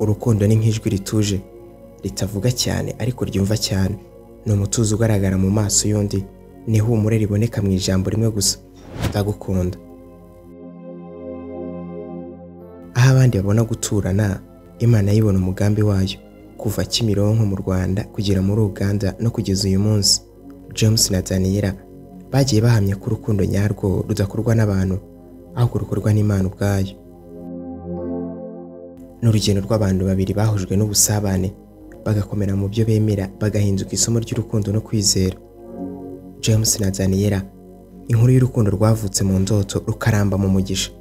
Urukundo ni nk'ijwi rituje, ritavuga cyane ariko ryumva cyane. Ni umutuzo ugaragara mu maso y'undi, ni ihumure riboneka mu ijambo rimwe gusa, ndagukunda. Aho abandi babona guturana, Imana yibona umugambi wayo. Kuva Kimironko mu Rwanda kugera muri Uganda no kugeza uyu munsi, James na Daniella bagiye bahamya ko urukundo nyarwo rudakorwa n'abantu, ahubwo rukorwa n'Imana ubwayo. Ni urugendo rw'abantu babiri bahujwe n'ubusabane, bagakomera mu byo bemera, bagahinduka isomo ry'urukundo no kwizera. James na Daniella, inkuru y'urukundo rwavutse mu ndoto rukaramba mu mugisha.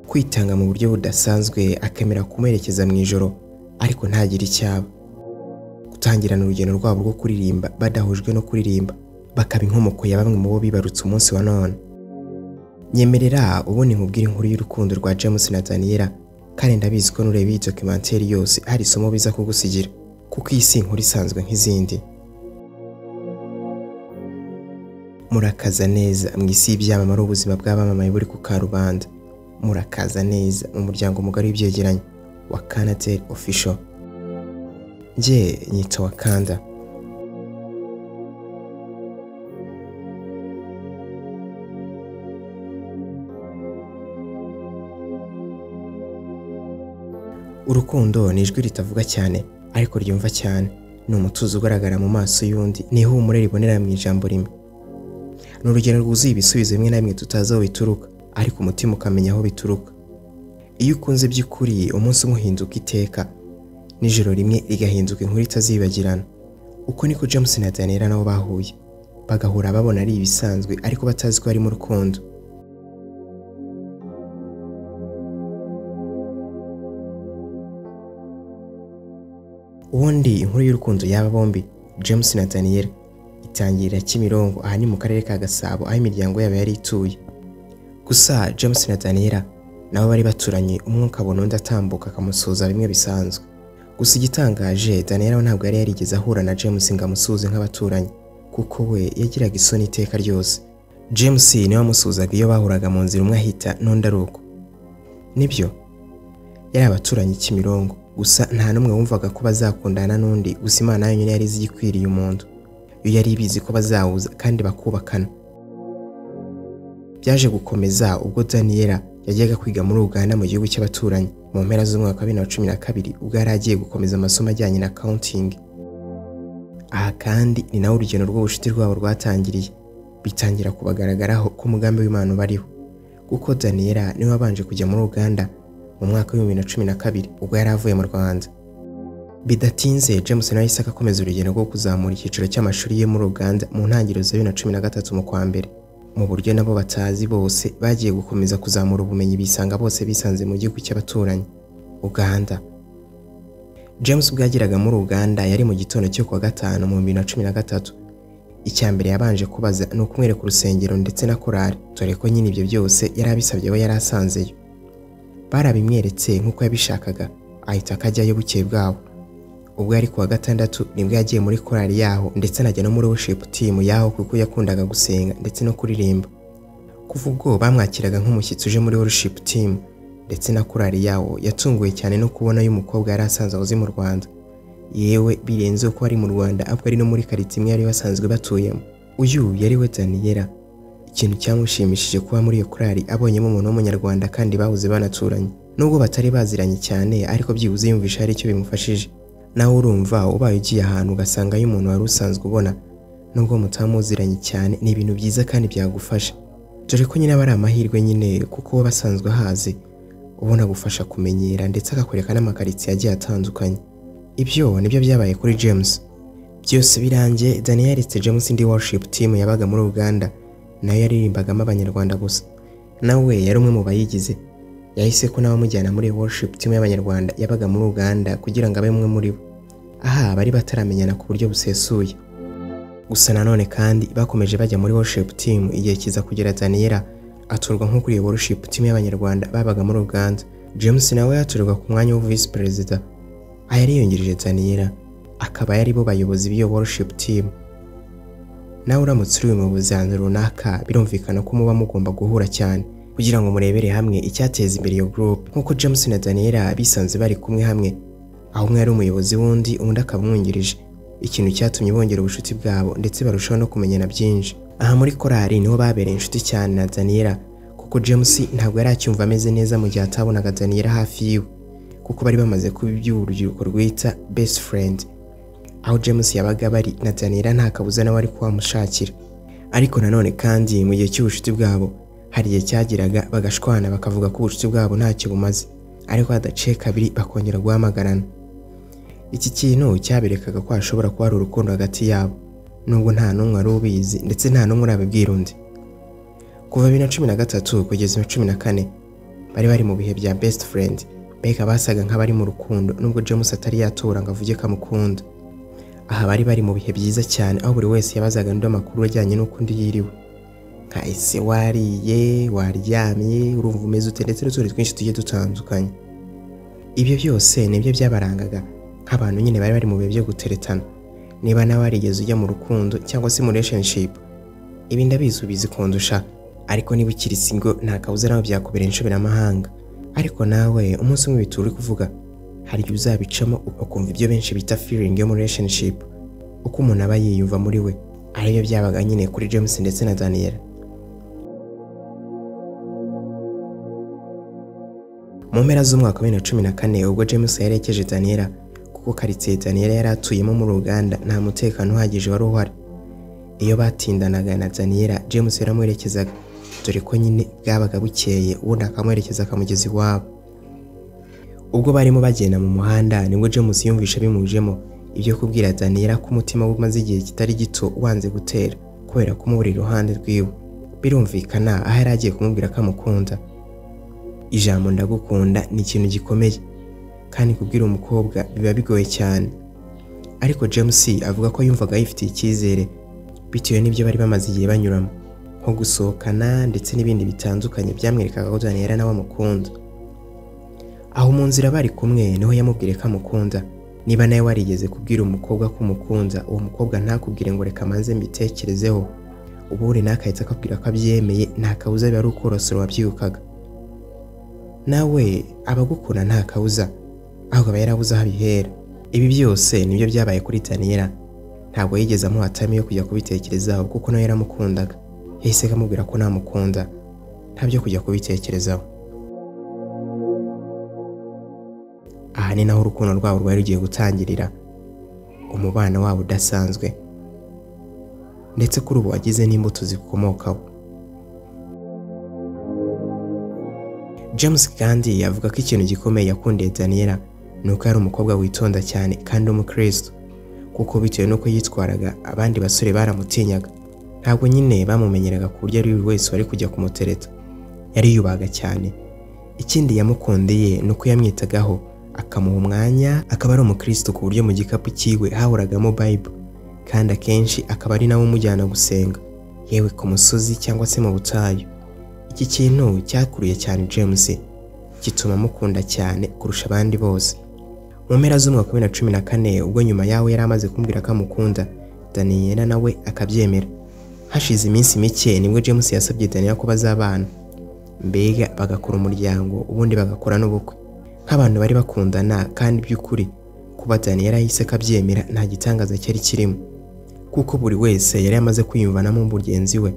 Kwitanga mu buryo budasanzwe, akemera kumuherekeza mu ijoro ariko ntagire icyaba. Gutangirana urugendo rwabo rwo kuririmba badahujwe no kuririmba, bakaba inkomoko ya bamwe mu bo bibarutse umunsi wa none. Nyemerera ubundi nkubwire inkuru y'urukundo rwa James na Daniella, kandi ndabizi ko nureba iyi documentary yose hari isomo biza kugusigira, kuko iyi si inkuru isanzwe nk'izindi. Murakaza neza mu isi y'ibyamamare, ubuzima bw'abamamaye buri ku karubanda. Murakaza neza mu muryango mugari w'ibyegeranyo wa Canadel Official. Njye nyita Wakanda. Urukundo ni ijwi ritavuga cyane ariko ryumva cyane. Ni umutuzo ugaragara mu maso y'undi, ni ihumure ribonera mu ijambo rimwe. Ni urugero rwuzuye ibisubizo bimwe na bimwe tutazi aho bituruka, ariko umutima ukamenya aho bituruka. Iyo ukunze by'ukuri, umunsi umwe uhinduka iteka, nijoro rimwe rigahinduka inkuru itazibagirana. Uko niko James na Daniella nabo bahuye, bagahura babona ari ibisanzwe ariko batazi ko harimo urukundo. Ubundi inkuru y'urukundo y'aba bombi, James na Daniella, itangirira Kimironko, aha ni mu karere ka Gasabo aho imiryango yabo yari ituye. Gusa James na Daniella nabo bari baturanye, umwe akabona undi atambuka akamusuhuza bimwe bisanzwe. Gusa igitangaje, Daniella we ntabwo yari yarigeze ahura na James ngo amusuhuze nk'abaturanyi, kuko we yagiraga isoni iteka ryose. James niwe wamusuhuzaga iyo bahuraga mu nzira, umwe ahita n'undi ari uko. Nibyo, yari abaturanyi Kimironko, gusa nta n'umwe wumvaga ko bazakundana n'undi. Gusa Imana yonyine yari izi igikwiriye umuntu, yo yari ibizi ko bazahuza kandi bakubakana. Byaje gukomeza ubwo Daniella yajyaga kwiga muri Uganda mu gihugu cy'abaturanyi mu mpera z'umwaka wa 2012, ubwo yari agiye gukomeza amasomo ajyanye na accounting. Aha kandi ni nawe urugendo rw'ubucuti rwabo rwatangiriye, bitangira kubagaragaraho ko umugambi w'Imana ubariho, kuko Daniella niwe wabanje kujya muri Uganda mu mwaka wa 2012 ubwo yari avuye mu Rwanda. Bidatinze James nawe yahise akomeza urugendo rwo kuzamura icyiciro cy'amashuri ye muri Uganda mu ntangiriro za 2013 mu kwa mbere. Mu buryo nabo batazi bose bagiye gukomeza kuzamura ubumenyi, bisanga bose bisanze mu gihugu cy'abaturanyi, Uganda. James ubwo yageraga muri Uganda yari mu gitondo cyo kuwa gatanu mu 2013. Icya mbere yabanje kubaza ni ukumwereka urusengero ndetse na korali, dore ko nyine ibyo byose yari abisabye abo yari asanzeyo. Barabimweretse nk'uko yabishakaga, ahita akajyayo bukeye bwabo. Ubwo yari kuwa gatandatu nibwo yagiye muri korali yaho ndetse anajya no muri worship team yaho, kuko yakundaga gusenga ndetse no kuririmba. Kuva ubwo bamwakiraga nk'umushyitsi uje muri worship team ndetse na korali yaho, yatunguwe cyane no kubona uyu mukobwa yari asanzwe azi mu Rwanda. Yewe birenze uko ari mu Rwanda, ahubwo ari no muri karitsiye imwe yari basanzwe batuyemo. Uyu yari we Daniella. Ikintu cyamushimishije kuba muri iyo korali abonyemo umuntu w'umunyarwanda kandi bahuze banaturanye. Nubwo batari baziranye cyane, ariko byibuze yumvisha hari icyo bimufashije. Nawe urumva ubaye ugiye ahantu ugasangayo umuntu wari usanzwe ubona, nubwo mutamuziranye cyane, ni ibintu byiza kandi byagufasha. Dore ko nyine aba ari amahirwe nyine, kuko we basanzwe ahazi, ubona gufasha kumenyera ndetse akakwereka n'amakaritsiye agiye atandukanye. Ibyo nibyo byabaye kuri James. Byose birangiye Daniella yaretse James indi worship team yabaga muri Uganda, nayo yaririmbagamo abanyarwanda gusa. Nawe yari umwe mu bayigize. Yahise ko nawe amujyana muri worship team y'abanyarwanda yabaga muri Uganda kugira ngo abe umwe muri bo. Aha bari bataramenyana ku buryo busesuye. Gusa nanone kandi bakomeje bajya muri worship team, igihe kiza kugera Daniella atorwa nko kuri worship team y'abanyarwanda babaga muri Uganda. James nawe yatorwa ku mwanya wa vice president. Aha yari yungirije Daniella, akaba yari bo bayobozi b'iyo worship team. Nawe uramutse uri umuyobozi ahantu runaka, birumvikana ko muba mugomba guhura cyane, kugira ngo murebere hamwe icyateza imbere iyo group. Nk'uko James na Daniela bisanze bari kumwe hamwe, aho umwe ari umuyobozi w'undi, undi akaba umwungirije, ikintu cyatumye bongera ubucuti bwabo ndetse barushaho no kumenyana byinshi. Aha muri korali niho babereye inshuti cyane na Daniela, kuko James ntabwo yari acyumva ameze neza mu gihe atabonaga Daniela hafi yiwe, kuko bari bamaze kuba iby'urubyiruko rwita best friend. Aho James yabaga bari na Daniela nta kabuza nawe ari kuhamushakira. Ariko nanone kandi mu gihe cy'ubucuti bwabo hari igihe cyageraga bagashwana, bakavuga ko ubucuti bwabo ntacyo bumaze, ariko hadaciye kabiri bakongera guhamagarana. Iki kintu cyaberekaga ko hashobora kuba hari urukundo hagati yabo, nubwo nta n'umwe wari ubizi ndetse nta n'umwe urabibwira undi. Kuva 2013 kugeza 2014 bari bari mu bihe bya best friend, mbega basaga nk'abari mu rukundo nubwo James atari yatora ngo avuge ko amukunda. Aha bari bari mu bihe byiza cyane, aho buri wese yabazaga undi amakuru ajyanye n'uko undi yiriwe, nka ese wariye, waryamye, urumva umeze ute, ndetse n'utundi twinshi tugiye dutandukanye. Ibyo byose nibyo byabarangaga nk'abantu nyine bari bari mu bihe byo guteretana. Niba nawe warigeze ujya mu rukundo cyangwa se mu relationship, ibi ndabizi ubizi kundusha, ariko niba ukiri single nta kabuza nawe byakubera inshoberamahanga. Ariko nawe umunsi umwe bitura uri kuvuga, hari igihe uzabicamo ukumva ibyo benshi bita feeling yo muri relationship, uko umuntu aba yiyumva muri we, aribyo byabaga nyine kuri James ndetse na Daniela. Mu mpera z'umwaka wa 2014 ubwo James yaherekeje Daniela, kuko karitsiye Daniela yari atuyemo muri Uganda nta mutekano uhagije wari uhari. Iyo batindanaga na Daniela, James yaramuherekezaga, dore ko nyine bwabaga bukeye, ubundi akamuherekeza akamugeza iwabo. Ubwo barimo bagenda mu muhanda nibwo James yumvisha bimujemo ibyo kubwira Daniela ko umutima we umaze igihe kitari gito wanze gutera kubera kumubura iruhande rwiwe. Birumvikana aho yari agiye kumubwira ko amukunda. Ijambo ndagukunda ni ikintu gikomeye, kandi kubwira umukobwa biba bigoye cyane. Ariko James avuga ko yumvaga yifitiye icyizere bitewe n'ibyo bari bamaze igihe banyuramo, nko gusohokana ndetse n'ibindi bitandukanye byamwerekaga ko Daniela nawe amukunda. Aho mu nzira bari kumwe niho yamubwiye ko amukunda. Niba nawe warigeze kubwira umukobwa ko umukunda, uwo mukobwa ntakubwire ngo reka manze mbitekerezeho, ubundi nakahita akabwira ko abyemeye, nta kabuza biba ari ukorosoro wabyibukaga. Nawe abagukunda nta kabuza, ahubwo aba yarabuze aho abihera. Ibi byose nibyo byabaye kuri Daniela. Ntabwo yigeze amuha time yo kujya kubitekerezaho kuko nawe yaramukundaga. Yahise amubwira ko namukunda, ntabyo kujya kubitekerezaho. Aha ni naho urukundo rwabo rwari rugiye gutangirira, umubano wabo udasanzwe, ndetse kuri ubu wagize n'imbuto zikomokaho. James kandi avuga ko ikintu gikomeye yakundiye Daniela ni uko yari umukobwa witonda cyane kandi w'umukristo, kuko bitewe n'uko yitwaraga abandi basore baramutinyaga. Ntabwo nyine bamumenyeraga ku buryo ari buri wese wari kujya kumutereta, yari yubaga cyane. Ikindi yamukundiye ni uko yamwitagaho akamuha umwanya, akaba ari umukristo ku buryo mu gikapu cyiwe hahoragamo Bible, kandi akenshi akaba ari nawe umujyana gusenga, yewe ku musozi cyangwa se mu butayu. Iki kintu cyakuruye cyane James, gituma amukunda cyane kurusha abandi bose. Mu mpera z'umwaka wa 2014 ubwo nyuma yaho yari amaze kumbwira ko amukunda, Daniela nawe akabyemera. Hashize iminsi mike nibwo James yasabye Daniela ko bazabana, mbega bagakora umuryango ubundi bagakora n'ubukwe nk'abantu bari bakundana. Kandi by'ukuri kuba Daniela yahise akabyemera nta gitangaza cyari kirimo, kuko buri wese yari amaze kwiyumvanamo mugenzi we,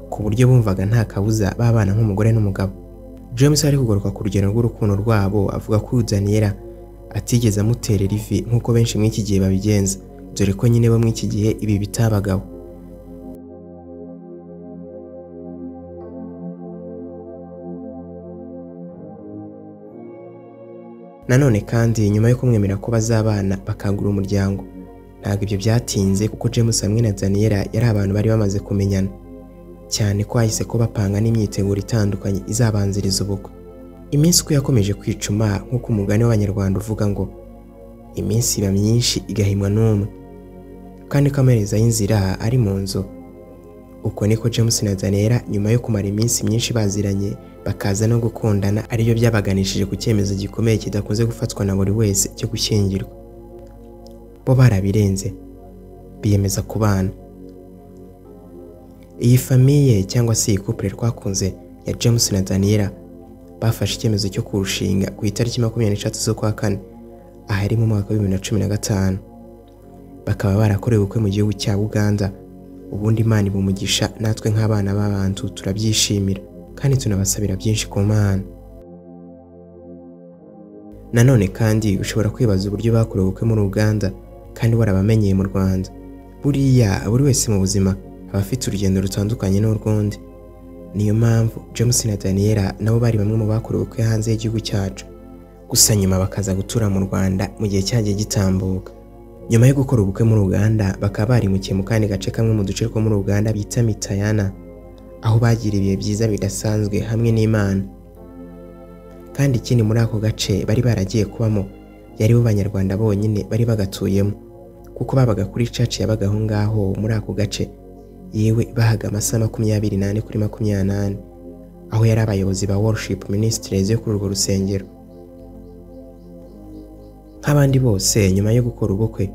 ku buryo bumvaga nta kabuza babana nk'umugore n'umugabo. James ari kugaruka ku rugendo rw'urukundo rwabo avuga ko Daniela atigeze amuterera ivi nk'uko benshi muri iki gihe babigenza, dore ko nyine bo muri iki gihe ibi bitabagaho. Nanone kandi nyuma yo kumwemera ko bazabana bakangura umuryango, ntabwo ibyo byatinze kuko James hamwe na Daniela yari abantu bari bamaze kumenyana cyane, ko hahise ko bapanga n'imyiteguro itandukanye izabanziriza ubukwe. Iminsi uko yakomeje kwicuma, nk'uko umugani w'Abanyarwanda uvuga ngo iminsi iba myinshi igahimwa n'umwe, kandi ko amaherezo y'inzira ari mu nzu. Uko niko James na Daniela nyuma yo kumara iminsi myinshi baziranye bakaza no gukundana, ariyo byabaganishije ku cyemezo gikomeye kidakunze gufatwa na buri wese cyo gushyingirwa. Bo barabirenze, biyemeza kubana. Iyi famiye cyangwa se iyi couple twakunze ya James na Daniela bafashe icyemezo cyo kurushinga ku itariki 23 z'ukwa kane, ahari mu mwaka wa 2015. Bakaba barakorewe ubukwe mu gihugu cya Uganda. Ubundi Imana ibumugisha, natwe nk'abana b'abantu turabyishimira kandi tunabasabira byinshi ku Mana. Nanone kandi ushobora kwibaza uburyo bakorewe ubukwe muri Uganda kandi warabamenyeye mu Rwanda. Buriya buri wese mu buzima aba afite urugendo rutandukanye n'urw'undi. Niyo mpamvu James na Daniela nabo bari bamwe mu bakorewe ubukwe hanze y'igihugu cyacu, gusa nyuma bakaza gutura mu Rwanda mu gihe cyagiye gitambuka. Nyuma yo gukora ubukwe muri Uganda, bakaba barimukiye mu kandi gace kamwe mu duce two muri Uganda bita Mitayana, aho bagira ibihe byiza bidasanzwe hamwe n'Imana. Kandi ikindi, muri ako gace bari baragiye kubamo yari bo Banyarwanda bonyine bari bagatuyemo, kuko babaga kuri church yabaga aho ngaho muri ako gace. Yewe bahaga amasaha 24 kuri 24, aho yari abayobozi ba worship ministries yo kuri urwo rusengero. Nk'abandi bose, nyuma yo gukora ubukwe,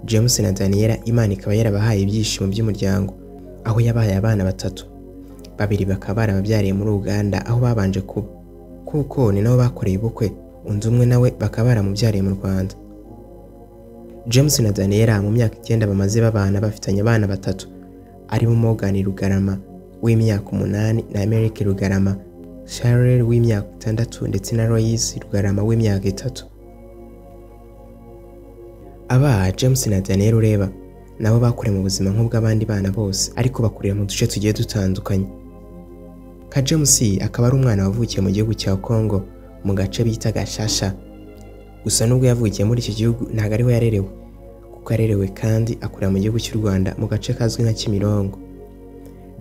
James na Daniela Imana ikaba yarabahaye ibyishimo by'umuryango, aho yabahaye abana batatu, babiri bakaba barababyariye muri Uganda aho babanje kuba, kuko ni nabo bakoreye ubukwe, undi umwe nawe bakaba baramubyariye mu Rwanda. James na Daniela mu myaka 9 bamaze babana bafitanye abana batatu, arimo Morgan Rugarama w'imyaka 8 na Merrick Rugarama, Cheryl w'imyaka 6 ndetse na Lois Rugarama w'imyaka 3. Aba James na Daniel ureba nabo bakuriye mu buzima nk'ubw'abandi bana bose, ariko bakurira mu duce tugiye dutandukanye. Nka James akaba ari umwana wavukiye mu gihugu cya Congo mu gace bita Gashasha. Gusa nubwo yavukiye muri iki gihugu ntabwo ariho yarerewe, kuko yarerewe kandi akurira mu gihugu cy'u Rwanda mu gace kazwi nka Kimironko.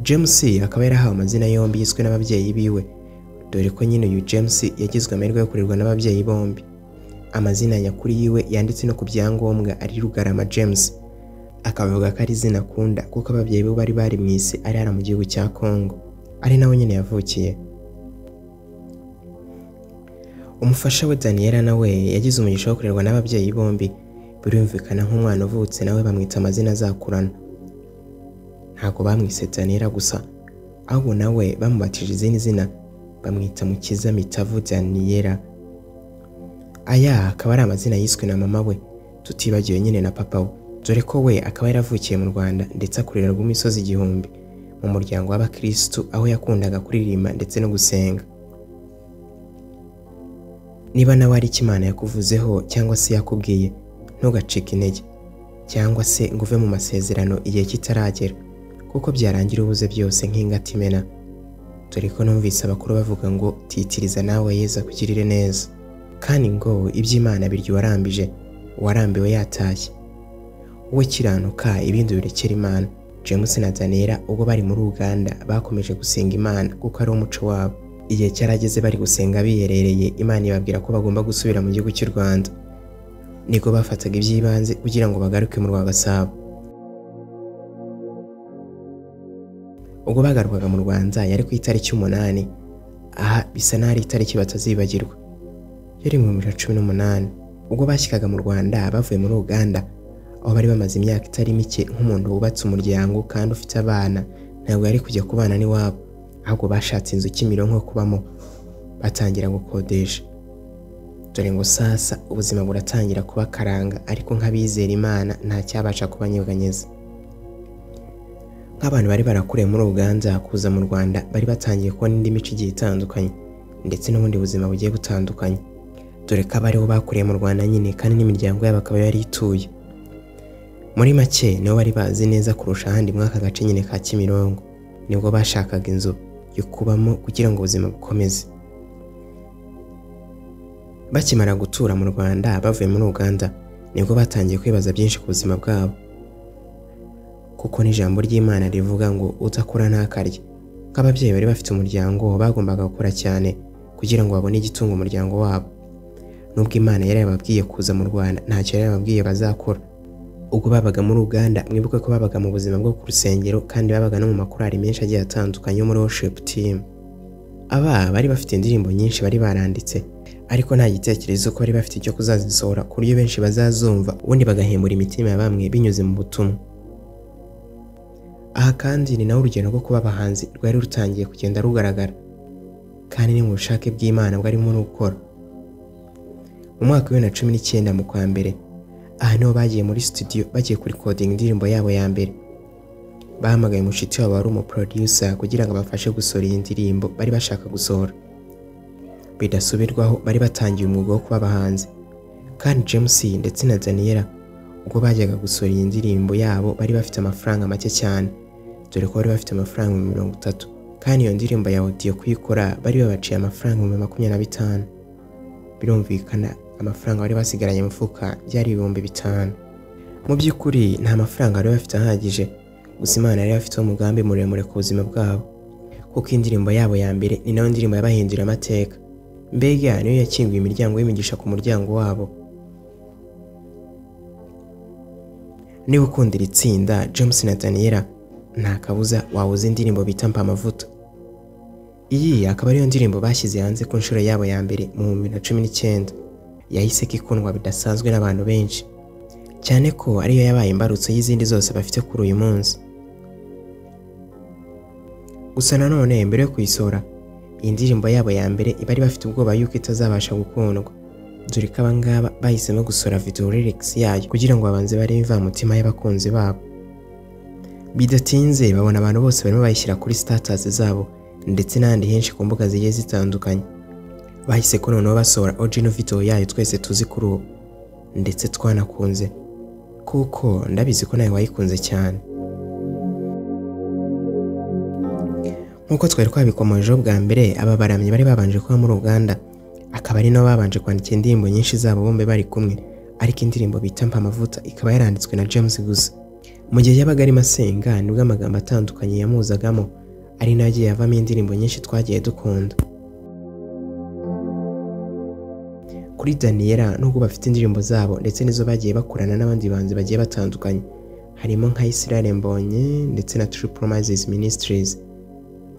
James akaba yarahawe amazina yombi yiswe n'ababyeyi biwe, dore ko nyine uyu James yagizwe amahirwe yo kurerwa n'ababyeyi bombi. Amazina nyakuri yiwe yanditse no ku byangombwa ari Rugarama James, akavuga ko ari izina akunda kuko ababyeyi be bari bari mu isi ari hara mu gihugu cya Congo, ari nawe nyine yavukiye. Umufasha we Daniela nawe yagize umugisha wo kurerwa n'ababyeyi bombi, birumvikana nk'umwana uvutse nawe bamwita amazina azakurana. Ntabwo bamwise Daniela gusa, ahubwo nawe bamubatije izindi zina, bamwita Mukiza Mitavu Daniela. Aya akaba ari amazina yiswe na mama we, tutibagiwe nyine na papa we, dore ko we akaba yaravukiye mu Rwanda ndetse akurira rw'imisozi 1000 mu muryango w'abakristu, aho yakundaga kuririmba ndetse no gusenga. Niba nawe ari Imana yakuvuzeho cyangwa se yakubwiye, ntugacike intege cyangwa se ngo uve mu masezerano igihe kitaragera, kuko byarangira ubuze byose nk'ingata imena. Dore ko numvise abakuru bavuga ngo titiriza nawe Yezu akugirire neza, kandi ngo iby'Imana birya uwarambije, uwarambiwe yatashye. Wowe kiranuka ibindi birekera Imana. James na Daniela ubwo bari muri Uganda bakomeje gusenga Imana kuko ari umuco wabo. Igihe cyarageze bari gusenga biyerereye, Imana ibabwira ko bagomba gusubira mu gihugu cy'u Rwanda. Niko bafataga iby'ibanze kugira ngo bagaruke mu Rwagasabo. Ubwo bagarukaga mu Rwanda yari ku itariki 8, aha bisa n'aho ari itariki batazibagirwa, yari mu 2018. Ubwo bashyikaga mu Rwanda bavuye muri Uganda, aho bari bamaze imyaka itari mike, nk'umuntu wubatse umuryango kandi ufite abana, ntabwo yari kujya kubana n'iwabo, ahubwo bashatse inzu Kimironko kubamo, batangira gukodesha. Dore ngo sasa ubuzima buratangira kuba karanga, ariko nk'abizera Imana nta cyabasha kubanyeganyeza. Nk'abantu bari barakuriye muri Uganda kuza mu Rwanda bari batangiye kubona indi mico igiye itandukanye ndetse n'ubundi buzima bugiye butandukanye, dore ko abariho bakuriye mu Rwanda nyine kandi n'imiryango yabo akaba yari ituye. Muri make nibo bari bazi neza kurusha ahandi muri aka gace nyine ka Kimironko. Nibwo bashakaga inzu yo kubamo kugira ngo ubuzima bukomeze. Bakimara gutura mu Rwanda bavuye muri Uganda, nibwo batangiye kwibaza byinshi ku buzima bwabo, kuko n'ijambo ry'Imana rivuga ngo udakora ntakarye. Nk'ababyeyi bari bafite umuryango bagombaga gukora cyane kugira ngo babone igitunga umuryango wabo. Nubwo Imana yari yababwiye kuza mu Rwanda, ntacyo yari yababwiye bazakora. Ubwo babaga muri Uganda, mwibuke ko babaga mu buzima bwo ku rusengero kandi babaga no mu makorali menshi agiye atandukanye yo muri worship team. Aba bari bafite indirimbo nyinshi bari baranditse, ariko nta gitekerezo ko bari bafite icyo kuzazisohora ku buryo benshi bazazumva, ubundi bagahembura imitima ya bamwe binyuze mu butumwa. Aha kandi ni naho urugendo rwo kuba abahanzi rwari rutangiye kugenda rugaragara. kandi ni mu bushake bw'Imana bwarimo no gukora. Mu mwaka wa 2019 mu kwa mbere, aha niho bagiye muri studio bagiye kurikodinga indirimbo yabo ya mbere. Bahamagaye mushiki wabo wari umuproducer kugira ngo abafashe gusohora iyi ndirimbo bari bashaka gusohora. Bidasubirwaho bari batangiye umwuga wo kuba abahanzi, kandi James ndetse na Daniella ubwo bajyaga gusohora iyi ndirimbo yabo bari bafite amafaranga make cyane, dore ko bari bafite amafaranga 30,000, kandi iyo ndirimbo ya audio kuyikora bari babaciye amafaranga 25,000. Birumvikana amafaranga bari basigaranye mu mufuka byari 5,000. Mu by'ukuri nta mafaranga bari bafite ahagije, gusa Imana yari afite umugambi muremure ku buzima bwabo, kuko indirimbo yabo ya mbere ni nayo ndirimbo yabahinduriye amateka. Mbega niyo yakinguye imiryango y'imigisha ku muryango wabo. Niba ukunda iri tsinda James na Daniella, nta kabuza wawuza indirimbo bita Mpa Amavuta. Iyi akaba ariyo ndirimbo bashyize hanze ku nshuro yabo ya mbere mu 2019. Yahise ikundwa bidasanzwe n'abantu benshi, cyane ko ariyo yabaye imbarutso y'izindi zose bafite kuri uyu munsi. Gusa nanone mbere yo kuyisohora, iyi ndirimbo yabo ya mbere bari bafite ubwoba yuko itazabasha gukundwa, dore ko abangaba bahisemo gusohora video lyrics yayo kugira ngo babanze barebe imvamutima y'abakunzi babo. Bidatinze babona abantu bose barimo bayishyira kuri status zabo ndetse n'ahandi henshi ku mbuga zigiye zitandukanye. Bahise ko noneho basohora original video yayo twese tuzi kuri ubu ndetse twanakunze, kuko ndabizi ko nawe wayikunze cyane. Nkuko twari twabikomojeho bwa mbere, aba baramyi bari babanje kuba muri Uganda, akaba ari nabo babanje kwandika indirimbo nyinshi zabo bombi bari kumwe, ariko indirimbo bita Mpa Amavuta ikaba yaranditswe na James gusa. Mu gihe yabaga arimo asenga nibwo amagambo atandukanye yamuzagamo, ari nayo agiye avamo indirimbo nyinshi twagiye dukunda. Kuri Daniella, nubwo bafite indirimbo zabo ndetse n'izo bagiye bakorana n'abandi bahanzi bagiye batandukanye, harimo nka Israel Mbonyi ndetse na True Promises Ministries,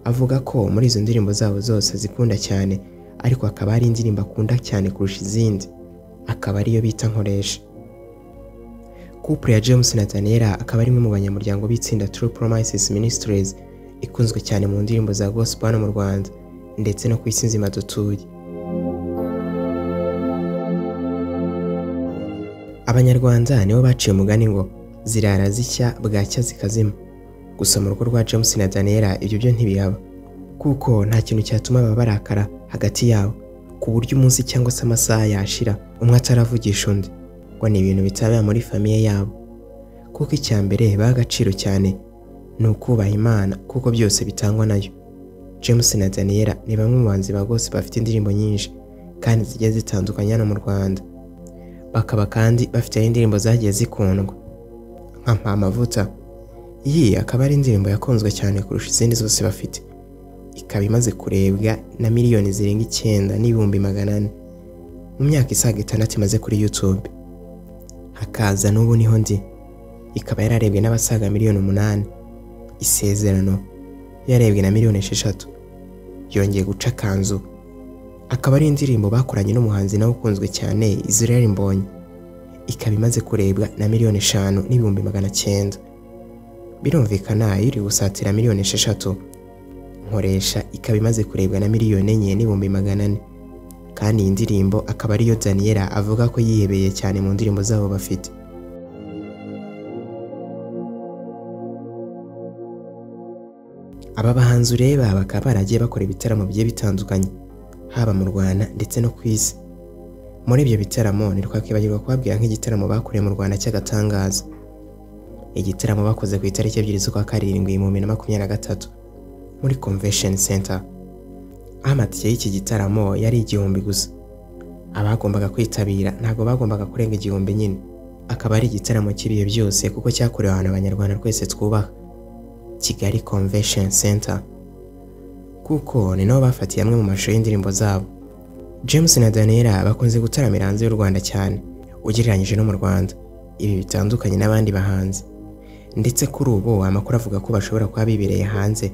avuga ko muri izo ndirimbo zabo zose zikunda cyane, ariko akaba ari indirimbo akunda cyane kurusha izindi, akaba ariyo bita Nkoresha. Couple ya James na Daniella akaba ari imwe mu banyamuryango b'itsinda True Promises Ministries, ikunzwe cyane mu ndirimbo za gospel hano mu Rwanda ndetse no ku isi nzima dutuye. Abanyarwanda nibo baciye umugani ngo zirara zishya bwacya zikazima. Gusa mu rugo rwa James na Daniella ibyo byo ntibihaba, kuko nta kintu cyatuma baba barakara hagati yabo, ku buryo umunsi cyangwa se amasaha yashira umwe ataravugisha undi, ngo ni ibintu bitabera muri famiye yabo. Kuko icya mbere baha agaciro cyane ni ukubaha Imana, kuko byose bitangwa nayo. James na Daniella ni bamwe mu bahanzi ba gospel bafite indirimbo nyinshi kandi zigiye zitandukanye hano mu Rwanda, bakaba kandi bafite indirimbo zagiye zikundwa nka Mpa Amavuta. Iyi akaba ari indirimbo yakunzwe cyane kurusha izindi zose bafite, ikaba imaze kurebwa na miliyoni zirenga 9,400,000 mu myaka isaga 6 imaze kuri YouTube. Hakaza N'ubu Niho Ndi, ikaba yararebwe n'abasaga miliyoni 8. Isezerano yarebwe na miliyoni 6. Yongeye guca akanzu, akaba ari indirimbo bakoranye n'umuhanzi nawe ukunzwe cyane Israel Mbonyi, ikaba imaze kurebwa na miliyoni 5,900,000. Birumvikana iri gusatira miliyoni 6. Nkoresha ikaba imaze kurebwa na miliyoni 4,400,000. Kandi iyi ndirimbo akaba ariyo Daniella avuga ko yihebeye cyane mu ndirimbo zabo bafite. Aba bahanzi ureba bakaba baragiye bakora ibitaramo bigiye bitandukanye, haba mu Rwanda ndetse no ku isi. Muri ibyo bitaramo ntitwakwibagirwa kubabwira nk'igitaramo bakoreye mu Rwanda cy'agatangaza, igitaramo bakoze ku itariki 2 z'ukwa 7 mu 2023 muri Convention Center. Amatike y'iki gitaramo yari 1000 gusa. Abagombaga kwitabira ntabwo bagombaga kurenga 1000 nyine. Akaba ari igitaramo cy'ibihe byose kuko cyakorewe ahantu Abanyarwanda twese twubaha, Kigali Convention Center, kuko ni nabo bafatiye amwe mu mashusho y'indirimbo zabo. James na Daniella bakunze gutaramira hanze y'u Rwanda cyane ugereranyije no mu Rwanda, ibi bitandukanye n'abandi bahanzi. Ndetse kuri ubu amakuru avuga ko bashobora kuba bibereye hanze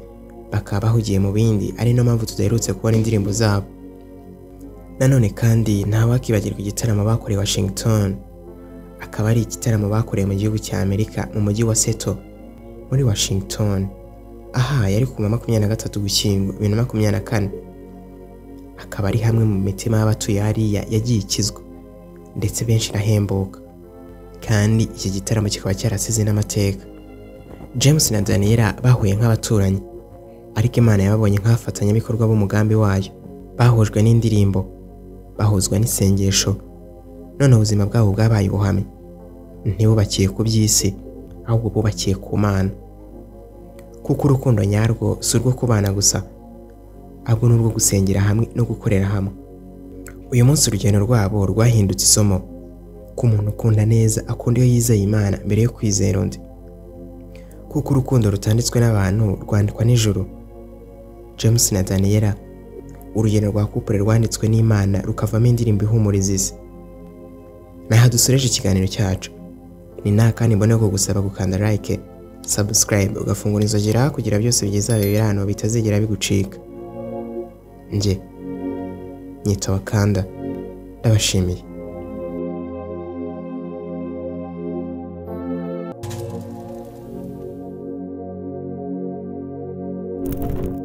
bakaba bahugiye mu bindi, ari no mpamvu tudaherutse kubona indirimbo zabo. Nanone kandi ntawakibagirwa igitaramo bakoreye Washington, akaba ari igitaramo bakoreye mu gihugu cya Amerika mu mujyi wa Seattle muri Washington. Aha yari ku 23 Ugushyingo 2024. Akaba ari hamwe mu mitima y'abatuye hariya yagiye ikizwa, ndetse benshi irahembuka. Kandi iki gitaramo kikaba cyarasize n'amateka. James na Daniella bahuye nk'abaturanyi, ariko Imana yababonye nk'abafatanyabikorwa b'umugambi wayo. Bahujwe n'indirimbo, bahuzwa n'isengesho, none ubuzima bwabo bwabaye ubuhamya. Ntibubakiye ku by'isi, ahubwo bubakiye ku Mana. Kuko urukundo nyarwo si urwo kubana gusa, ahubwo ni urwo gusengera hamwe no gukorera hamwe. Uyu munsi urugendo rwabo rwahindutse isomo ko umuntu ukunda neza akunda iyo yizeye Imana mbere yo kwizera undi. Kuko urukundo rutanditswe n'abantu rwandikwa n'ijuru. James na Daniella, urugendo rwa couple rwanditswe n'Imana rukavamo indirimbo ihumuriza isi. Naha dusoreje ikiganiro cyacu. Ni nta kandi mbona ko gusaba gukanda like, subscribe, ugafungura inzogera kugira byose byiza bibera hano bitazigera bigucika. Njye nyita Wakanda, ndabashimiye.